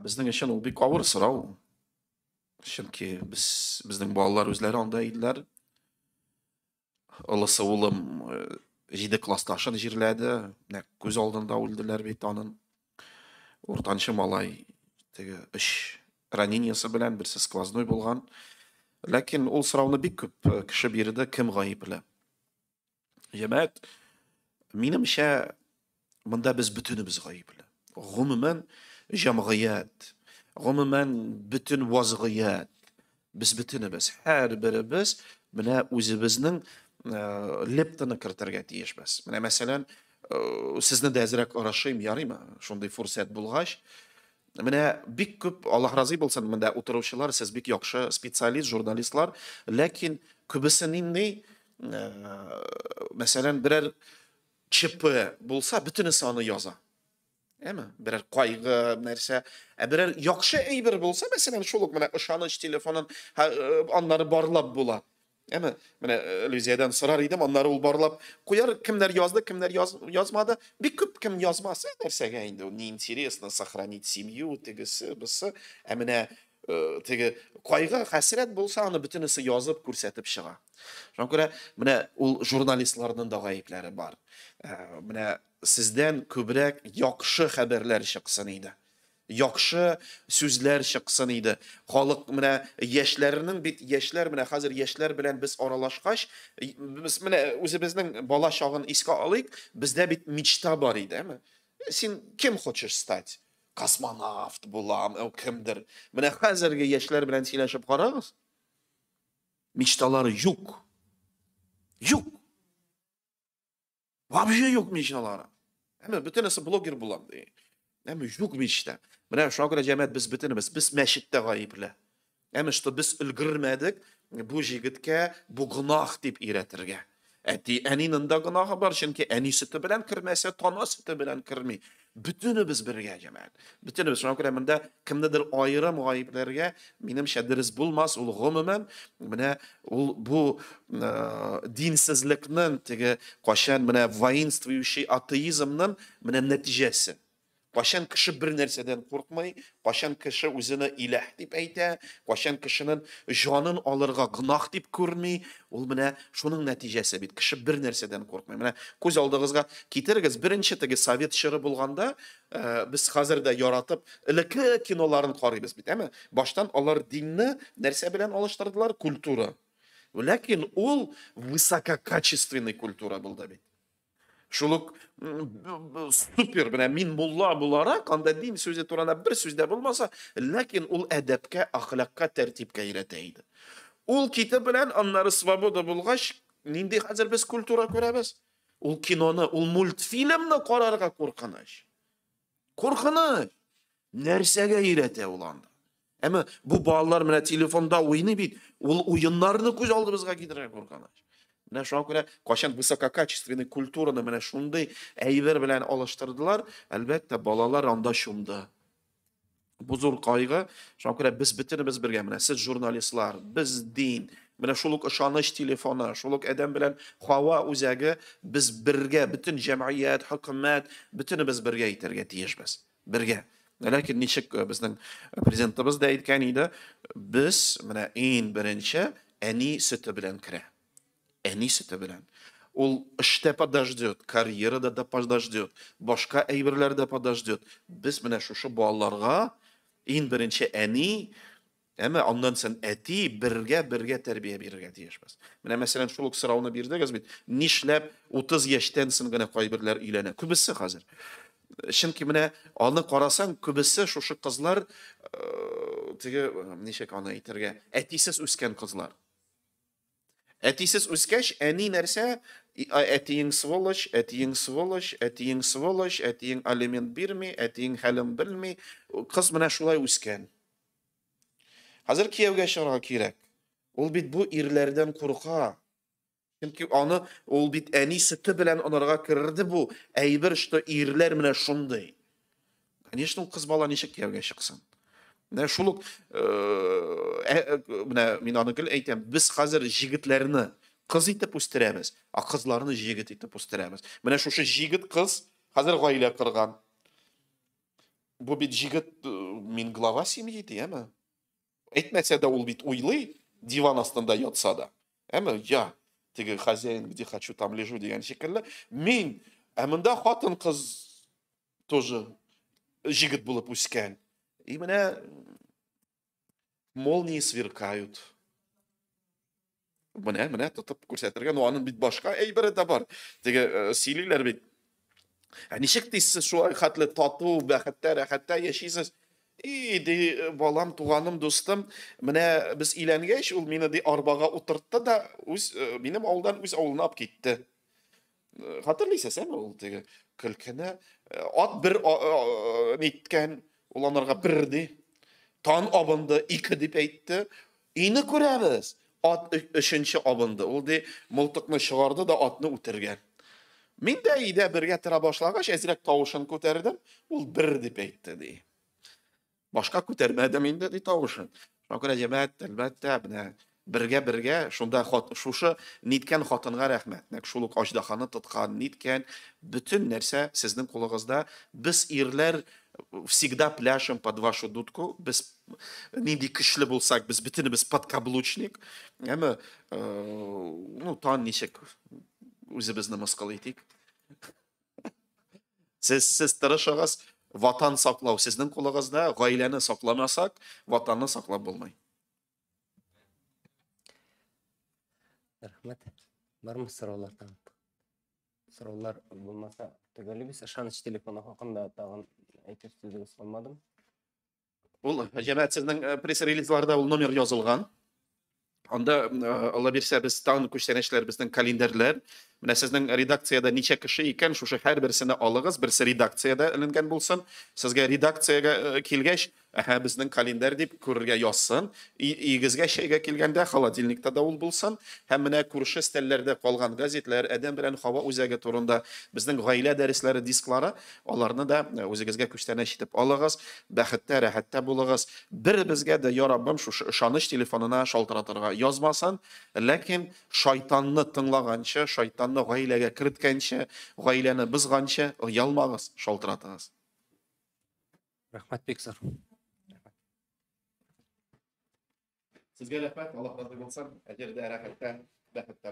Безнең өчен ул бик авыр сорау. Чөнки без, безнең балалар үзләре анда иделәр. Олысы улым 7 классташын җирләде. Менә күз алдында үлделәр бит анын. Уртанчы малай теге 3 ранениясе белән, берсе сквозной булган. Ләкин ул сорауны бик күп кеше бирде, кем гаепле? Җәмәгать, минемчә, монда без бөтенебез гаепле. Гомумән, җәмгыять, гомумән, бөтен вазгыять, без бөтенебез, һәрберебез менә үзебезнең лептаны кертергә тиешбез. Менә мәсәлән, сезне дә әзрәк арашыйм, ярыймы? Шундый фурсат булгач, менә бик күп, Аллаһ разый булсын, монда утыручылар, сез бик яхшы специалист, журналистлар, ләкин күбесе нинди, мәсәлән, берәр ЧП булса, бөтенесе аны яза. Әме? Берәр кайгы нәрсә, ә берәр яхшы әйбер булса, мәсәлән, шул ук менә ышаныч телефонын, аннары барлап була. Әмма менә Люзиядән сорар идем, аннары ул барлап куяр, кемнәр язды, кемнәр язмады. Бик күп кем язмаса, нәрсәгә инде ул, неинтересно сохранить семью, тегесе, бусы. Ә менә теге кайгы, хәсрәт булса, аны бөтенесе язып, күрсәтеп чыга. Шуңа күрә менә ул журналистларның да гаепләре бар. Менә сездән күбрәк яхшы хәбәрләр чыксын иде. Яхшы сүзләр чыксын иде. Халык менә яшьләрнең бит, яшьләр менә хәзер яшьләр белән без аралашкач, без менә үзебезнең бала чагын искә алыйк, бездә бит мечта бар иде, әме? Син кем хочешь стать? Космонавт булам, кемдер. Менә хәзерге яшьләр белән сөйләшеп карагыз. Мечталары юк. Юк. Вообще юк мечталары. Әмма бөтенесе блогер булам ди. Әмма юк мечта. Менә шуңа күрә, җәмәгать, без бөтенебез, без мәчеттә гаепле. Әмма что без өлгермәдек бу җегеткә бу гөнаһ дип өйрәтергә. Әти, әнинең дә гөнаһы бар, чөнки әни сөте белән кермәсә, тана сөте белән керми. Бөтенебез бергә, җәмәгать. Бөтенебез. Шуңа күрә монда кемнедер аерым гаепләргә минемчә дөрес булмас. Ул гомумән менә ул бу динсезлекнең теге кайчан менә воинствующий атеизмның менә нәтиҗәсе. Кайчан кеше бер нәрсәдән куркмый, кайчан кеше үзене иләһ дип әйтә, кайчан кешенең җанын алырга гөнаһ дип күрми, ул менә шуның нәтиҗәсе бит. Кеше бер нәрсәдән куркмый. Менә күз алдыгызга китерегез, беренче теге совет чоры булганда, без хәзер дә яратып элекке киноларын карыйбыз бит, әме? Баштан алар динне нәрсә белән алыштырдылар? Культура. Ләкин ул высококачественный культура булды бит. Шул ук супер, менә мин мулла буларак, анда дин сүзе турында бер сүз дә булмаса, ләкин ул әдәпкә, әхлакка, тәртипкә өйрәтә иде. Ул китеп белән аннары свобода булгач, нинди хәзер без культура күрәбез? Ул киноны, ул мультфильмны карарга куркыныч. Куркыныч. Нәрсәгә өйрәтә ул анда? Әмма бу балалар менә телефонда уйный бит, ул уеннарны күз алдыбызга китерергә куркыныч. Менә шуңа күрә кайчан высококачественный культураны менә шундый әйбер белән алыштырдылар, әлбәттә, балалар анда чумды. Бу зур кайгы. Шуңа күрә без бөтенебез бергә, менә сез журналистлар, без дин, менә шул ук ышаныч телефоны, шул ук Адәм белән Хава үзәге, без бергә, бөтен җәмгыять, хөкүмәт, бөтенебез бергә итәргә тиешбез. Бергә. Ләкин ничек безнең президентыбыз да әйткән иде, без менә иң беренче әни сөте белән керә. Әни сөте белән. Ул эштә подождет, карьерада да подождет, башка әйберләр дә подождет. Без менә шушы балаларга иң беренче әни, әмма аннан соң әти бергә-бергә тәрбия бирергә тиешбез. Менә мәсәлән шул ук сорауны бирдегез бит. Нишләп 30 яшьтән соң гына кайберләр өйләнә? Күбесе хәзер. Чөнки менә аны карасаң, күбесе шушы кызлар, теге ничек аны әйтергә, әтисез үскән кызлар. Әтисез үскәч, әни нәрсә? Әтиең сволочь, әтиең сволочь, әтиең сволочь, әтиең алимент бирми, әтиең хәлен белми. Кыз менә шулай үскән. Хәзер кияүгә чыгарга кирәк. Ул бит бу ирләрдән курка. Чөнки аны ул бит әни сөте белән анарга керде бу әйбер, что ирләр менә шундый. Конечно, ул кыз бала ничек кияүгә чыксын? Менә шул ук, менә мин аны гел әйтәм, без хәзер җегетләрне кыз итеп үстерәбез, ә кызларны җегет итеп үстерәбез. Менә шушы җегет кыз хәзер гаилә корган. Бу бит җегет, мин глава семьи ди, әме? Әйтмәсә дә ул бит уйлый, диван астында ятса да. Әмма я, теге хозяин, где хочу, там лежу дигән шикелле, мин, ә монда хатын кыз тоже җегет булып үскән. И менә молнии сверкают. Менә, менә тотып күрсәтергә, но аның бит башка әйбере дә бар. Теге сөйлиләр бит. Ә ничек сез шулай хәтле тату, бәхеттә, рәхәттә яшисез? И, ди, балам, туганым, дустым, менә без өйләнгәч, ул мине ди арбага утыртты да, үз минем авылдан үз авылына алып китте. Хәтерлисез, әме ул теге көлкене? Ат бер ниткән, ул анарга бер ди. Тан абынды, ике дип әйтте. Ине күрәбез. Ат өченче абынды. Ул ди мылтыкны чыгарды да атны үтергән. Мин дә өйдә бергә тора башлагач, әзрәк тавышын күтәрдем. Ул бер дип әйтте ди. Башка күтәрмәдем инде ди тавышын. Шуңа күрә, җәмәгать, әлбәттә, менә Бергә-бергә шунда хат, шушы ниткән хатынга рәхмәт. Нәкъ шул ук аждаханы тоткан, ниткән бөтен нәрсә сезнең кулыгызда. Без ирләр всегда пляшем под вашу дудку. Без нинди көчле булсак, без бөтенебез подкаблучник. Әмма э, ну, тан ничек үзебезне мыскыл итик. Сез сез тырышыгыз, ватан саклау сезнең кулыгызда, гаиләне сакламасак, ватанны саклап булмый. Рәхмәт. Бармы сораулар тагын? Сораулар булмаса, төгәлибез. Ышаныч телефоны хакында тагын әйтер сүзегез калмадымы? Ул җәмәгать сезнең э, пресс-релизларда ул номер язылган. Анда э, Алла бирсә без тагын күчтәнәчләр безнең календарьләр. Менә сезнең редакциядә ничә кеше икән, шушы һәрберсенә алыгыз, берсе редакциядә эленгән булсын. Сезгә редакциягә э, килгәч, Әһә, безнең календарь дип күрергә язсын. Өегезгә чәйгә килгәндә холодильникта да ул булсын. Һәм менә күрше стәлләрдә калган газетләр, Адәм белән Хава үзәге турында безнең гаилә дәресләре дисклары, аларны да э, үзегезгә күчтәнәч итеп алыгыз. Бәхеттә, рәхәттә булыгыз. Беребезгә дә, я Раббым, шушы ышаныч телефонына шалтыратырга язмасын. Ләкин шайтанны тыңлаганчы, шайтанны гаиләгә керткәнче, гаиләне бозганчы, оялмагыз, шалтыратыгыз. Рәхмәт бик зур. Сезгә рәхмәт, Аллаһ разый булсын. Әҗердә, рәхәттә, бәхеттә.